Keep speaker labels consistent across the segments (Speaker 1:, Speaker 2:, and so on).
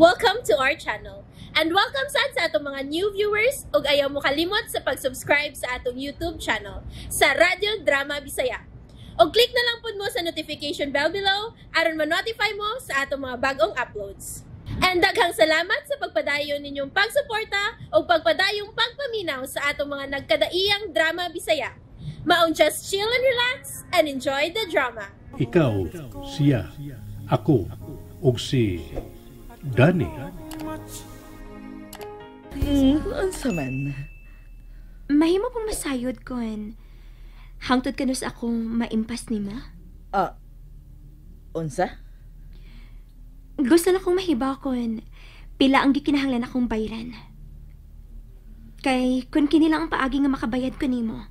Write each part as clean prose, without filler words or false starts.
Speaker 1: Welcome to our channel. And welcome sad sa atong mga new viewers ug ayaw mo kalimot sa pag-subscribe sa atong YouTube channel sa Radyo Drama Bisaya. Og click na lang pud mo sa notification bell below aron ma-notify mo sa atong mga bagong uploads. And daghang salamat sa pagpadayon ninyong pagsuporta ug pagpadayong pagpaminaw sa atong mga nagkadaiyang drama Bisaya. Maong just chill and relax and enjoy the drama.
Speaker 2: Ikaw, siya, ako, ug si Danny.
Speaker 3: Unsa man?
Speaker 4: Mahimo pong masayod kon. Hangtod kanus akong maimpas nimo.
Speaker 3: Ah, unsa?
Speaker 4: Gusto na kong mahibaw kon pila ang gikinahanglan akong bayran. Kay kun kini lang ang paagi nga makabayad ko nimo.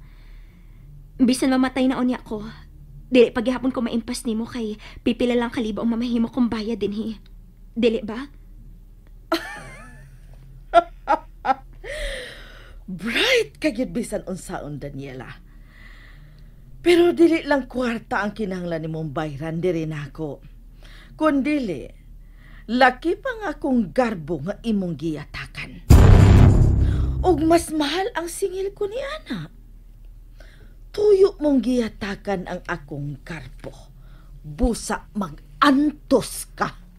Speaker 4: Bisan mamatay na unya ko, dili paghihapon ko maimpas nimo kay pipila lang kalibo ang mamahimo kong bayad dinhi. Dili ba?
Speaker 3: Bright ka gyud bisan unsaon, Daniela. Pero dili lang kwarta ang kinahanglan nimong bayran diri nako. Kun dili, laki pa nga akong garbo nga imong giyatakan. Ug mas mahal ang singil ko ni ana. Tuyo mong giyatakan ang akong garbo. Busa mag-antos ka.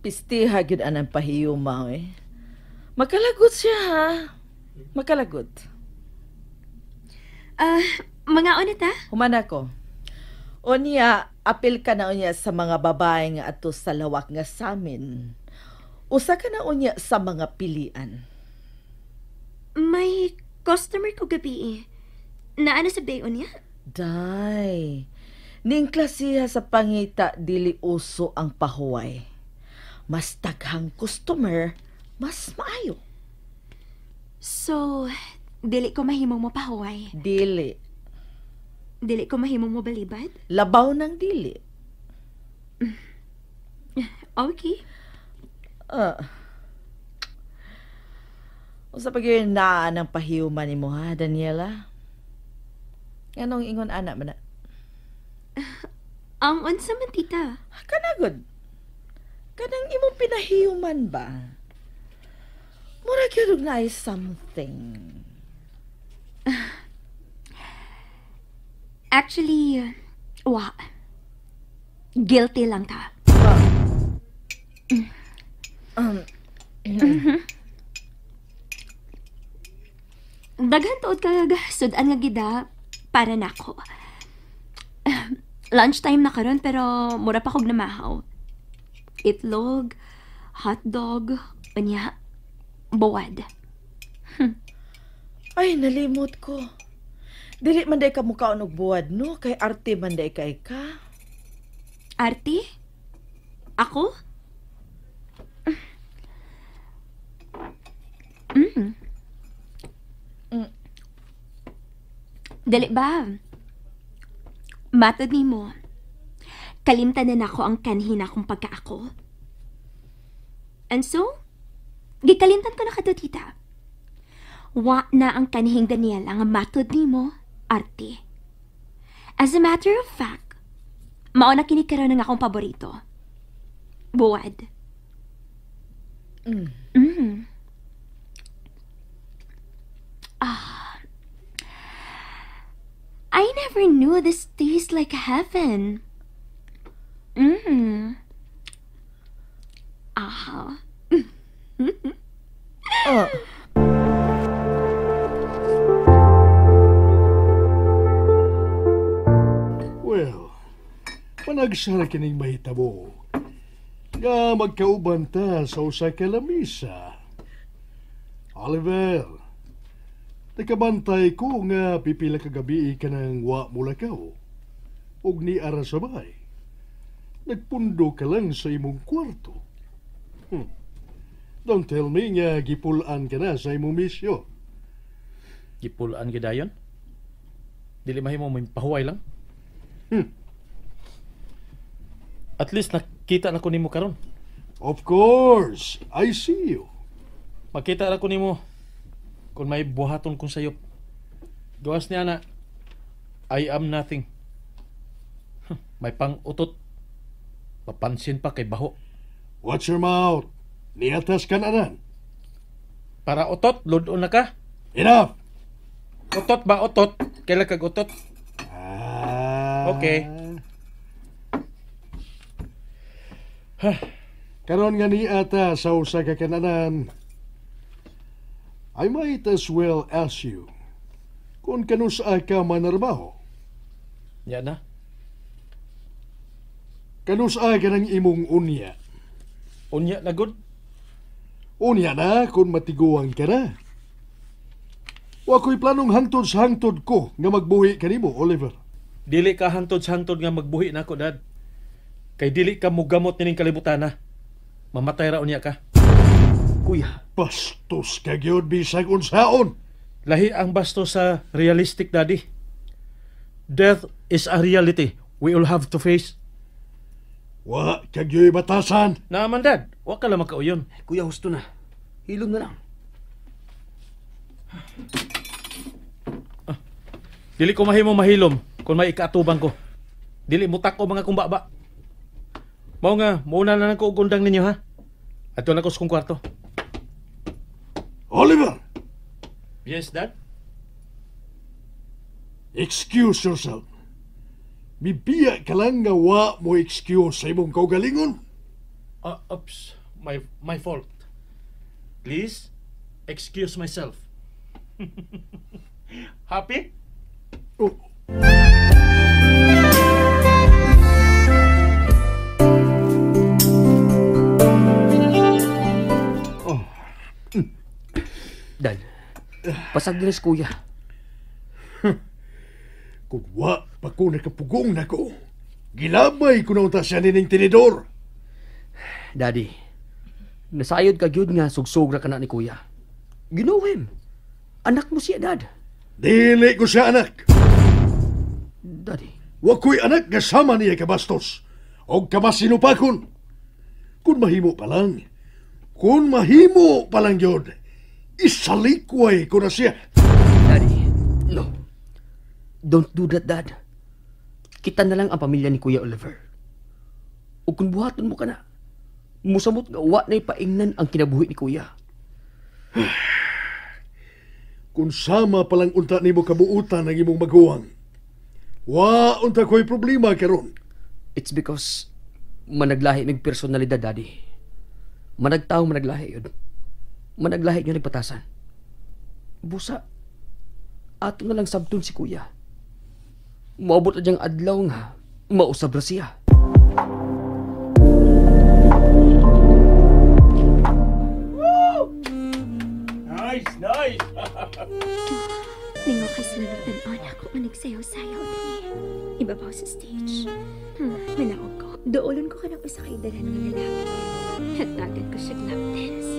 Speaker 3: Pistiha gyud anang pahiyuma eh. Makalagot siya ha. Makalagot.
Speaker 4: Ah, mga una ta?
Speaker 3: Humana ko. Unya, apil ka na unya sa mga babae nga ato sa lawak nga samin. Usa ka na unya sa mga pilian.
Speaker 4: May customer ko gabi eh. Naana sa day unya?
Speaker 3: Day, ning klasiha sa pangita dili uso ang pahuway. Mas daghang customer, mas maayo.
Speaker 4: So, dili ko mahimong mopahuway.
Speaker 3: Dili.
Speaker 4: Dili ko mahimong mobalibad?
Speaker 3: Labaw ng dili.
Speaker 4: Okay.
Speaker 3: Unsa pa gyud naa ng pahiuman nimo ha, Daniela? Nganong ingon ana man na?
Speaker 4: Ang unsa man, tita?
Speaker 3: Kanagod. Kanang imong pinahiuman ba? Mura gyud og naay something.
Speaker 4: Actually, wa. Guilty lang ta. Daghan tuod kag sud-an nga gida para nako. Lunchtime na karon pero mura pa kog namahaw. Itlog, hotdog, unya, buwad.
Speaker 3: Ay, nalimot ko. Dili man day ka mukaon og buwad, no? Kay arte man day kay ka.
Speaker 4: Arte? Ako? Mm. Dali ba? Matod nimo. Kalimtan na nako ang kanhin akong pagkaako. And so, gikalimtan ko na kadto, tita. Wa na ang kanhing Daniela nga matod nimo, arte. As a matter of fact, mao na kini karon ang akong paborito. Buwad. Mm. Ah. I never knew this tastes like heaven. Mm. Ah.
Speaker 3: Oh.
Speaker 2: Well, panagsara kining mahitabo. Nga magkauban ta sa usa ka lamisa. Oliver, nakabantay ko nga pipila ka gabi ka nang wa mulakaw. Ug ni ara sa bahay. Nagpundo ka lang sa imong kwarto. Don't tell me nga gipulaan ka na sa imong misyo.
Speaker 5: Gipulaan gyud dayon? Dili mahimo mo pahuway lang. At least nakita na ko nimo karon.
Speaker 2: Of course, I see you.
Speaker 5: Makita ra ko nimo kung may buhaton kong sayop. Gawas niya na, I am nothing. May pang-utot. Papansin pa kay baho.
Speaker 2: Watch your mouth. Niatas ka na.
Speaker 5: Para otot, ludon na ka.
Speaker 2: Enough!
Speaker 5: Otot ba otot? Kailan kag otot?
Speaker 2: Ah.
Speaker 5: Okay.
Speaker 2: Ha. Karon nga niata sa usa ka kananan, I might as well ask you kung kanusa ka manarbaho.
Speaker 5: Ya na.
Speaker 2: Kanusa ka ng imong unya.
Speaker 5: Unya na good?
Speaker 2: Unya na kung matiguang ka na. Wa ko'y planong hangtod sa hangtod ko nga magbuhi kanimo, Oliver.
Speaker 5: Dili ka hangtod sa hangtod nga magbuhi nako, Dad. Kay dili ka mugamot nining kalibutan na. Mamatay ra unya ka.
Speaker 6: Kuya.
Speaker 2: Bastos ka gyud bisag unsaon.
Speaker 5: Lahi ang bastos sa realistic, Daddy. Death is a reality we all have to face.
Speaker 2: Wa ka gyud batasan.
Speaker 5: Naaman, Dad. Wa ka lang makauyon.
Speaker 6: Kuya, husto na. Hilom na lang.
Speaker 5: Ah, dili ko mahimo mahilom kung may ikaatubang ko. Dili mutak o mga kumbaba. Mao nga, mauna na lang ko og undang ninyo, ha? Ato na ko sa kong kwarto.
Speaker 2: Oliver!
Speaker 5: Yes, Dad?
Speaker 2: Excuse yourself. Mibiya ka lang nga wa mo excuse sa imong kaugalingon.
Speaker 5: Oops, my fault. Please, excuse myself. Happy?
Speaker 2: Oh. Oh.
Speaker 6: Dad, pasag diri si Kuya.
Speaker 2: Kung wa pa ko nakapugong nako, gilabay ko na unta siya nining tinidor.
Speaker 6: Daddy, nasayod ka gyud nga sugsugra ka na ni Kuya. You know him. Anak mo siya, Dad.
Speaker 2: Dili ko siya anak.
Speaker 6: Daddy.
Speaker 2: Wa ko'y anak nga sama niya kabastos o kamasinupakon. Kung mahimo pa lang, yun, isalikway ko na siya.
Speaker 6: Daddy, no. Don't do that, Dad. Kita na lang ang pamilya ni Kuya Oliver. O kung buhaton mo ka na, musamot nga wa na'y paingnan ang kinabuhi ni Kuya.
Speaker 2: Kung sama palang unta nimo kabuutan ang imong maguwang, wa unta ko'y problema karon.
Speaker 6: It's because managlahi mig personalidad, Daddy. Managtao managlahi yun. Managlahi yun nagpatasan. Busa, ato na lang sabton si Kuya. Maabot na diyang adlaw nga, mausab ra siya.
Speaker 5: Woo! Nice, nice!
Speaker 4: Ningo kay sila nagtan-on ako ang nagsayaw-sayaw din. Ibabaw sa stage. Manaog ko. Doolon ko ka ng usa ka idaran nga lalaki. Hatagan ko siya lap dance.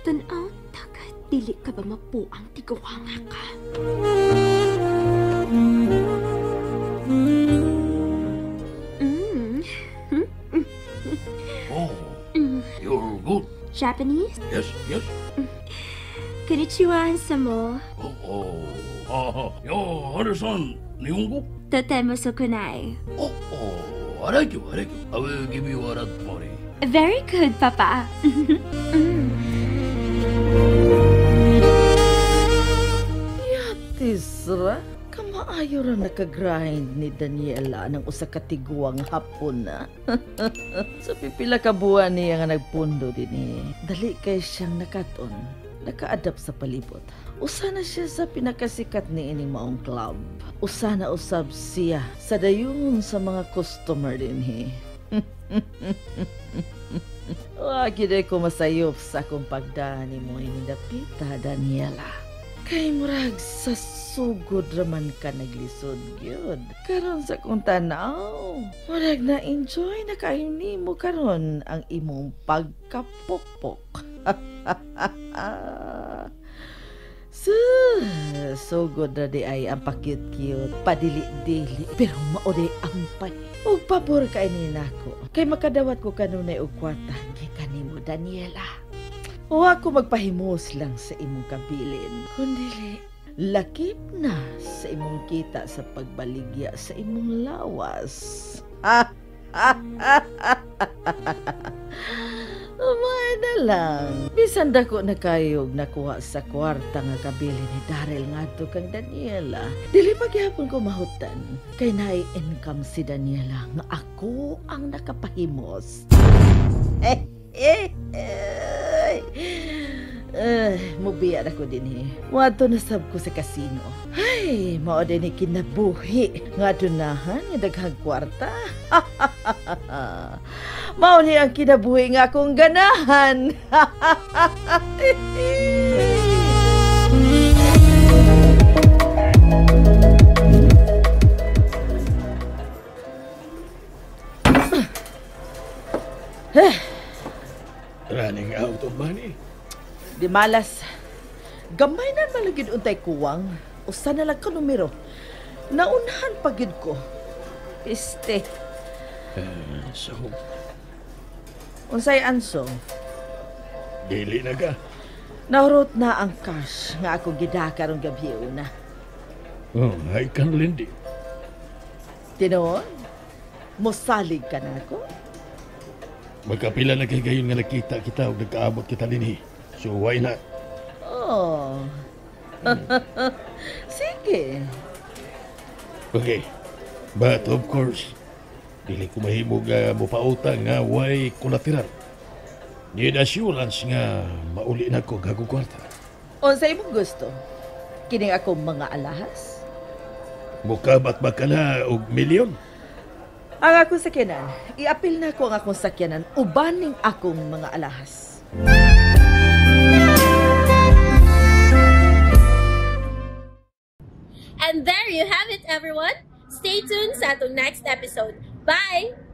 Speaker 4: Tanaw, tagad. Dili ka ba mapuang tiguanga ka?
Speaker 7: Oh, you're good.
Speaker 4: Japanese?
Speaker 7: Yes, yes.
Speaker 4: Konnichiwa, handsome.
Speaker 7: Oh, oh. Yo, understand Nihongo?
Speaker 4: Totemo sokunai.
Speaker 7: Oh, oh. I like you, I like you. I will give you a lot of money.
Speaker 4: Very good, Papa.
Speaker 3: Yatisra, kamaayo ra nakagrind ni Daniela ng usa ka tiguang hapon na. Sa pipila ka buwan niya nga nagpundo din eh. Dali kay siyang nakaton, naka-adapt sa palibot. Usa na siya sa pinakasikat ni ining maong club. Usa na usab siya sa dayon sa mga customer din eh. Wa gyud ko masayop sa akong pagdani mo ini dapita, Daniela. Kay murag sa sugod raman ka naglisod gyud. Karon sa kong tanaw, murag na enjoy na kayo nimo karon ang imong pagkapokpok. Sugod na di ay ang pakute-cute, padili-dili, pero maoday ampay. Ug pabor kay ni nako. Kay makadawat ko kanunay og kwarta gikan nimo, Daniela. O ako magpahimos lang sa imong kabilin, kundili lakip na sa imong kita sa pagbaligya sa imong lawas. Ha? Umay na lang. Bisan dako na kayog nakuha sa kwarta nga kabili ni Daryl ngadto kang Daniela. Dili pa gihapon ko mahutan. Kay naay income si Daniela nga ako ang nakapahimos. Mubiya na ko din eh. Wadto na sab ko sa kasino. Ay, mao din ni kinabuhi. Nga dunahan nga daghang kwarta. Mao ni ang kinabuhi nga akong ganahan.
Speaker 7: Running out of money.
Speaker 3: Di malas. Gamay na malagid untay kuwang. Usa na lang ka numero. Naunhan pa gyud ko. Piste.
Speaker 7: So,
Speaker 3: Unsay anso?
Speaker 7: dili na ka.
Speaker 3: Nahurot na ang cash nga ako gidaka karong gabi una.
Speaker 7: Oh, I can lend it.
Speaker 3: Tinuod? Mosalig ka na ako?
Speaker 7: Magkapila na kay gayon nga nakita kita ug nagkaabot kita dinhi. So why not?
Speaker 3: Oh. Sige.
Speaker 7: Okay. But of course, dili ko mahimo nga mopautang nga way collateral. Need assurance nga mauli na ko gagong kwarta.
Speaker 3: Unsay imong gusto? Kining akong mga alahas?
Speaker 7: Mukabat ba ka na og milyon?
Speaker 3: Ang akong sakyanan, iapil na ko ang akong sakyanan ubaning akong mga alahas.
Speaker 1: And there you have it, everyone. Stay tuned sa atong next episode. Bye!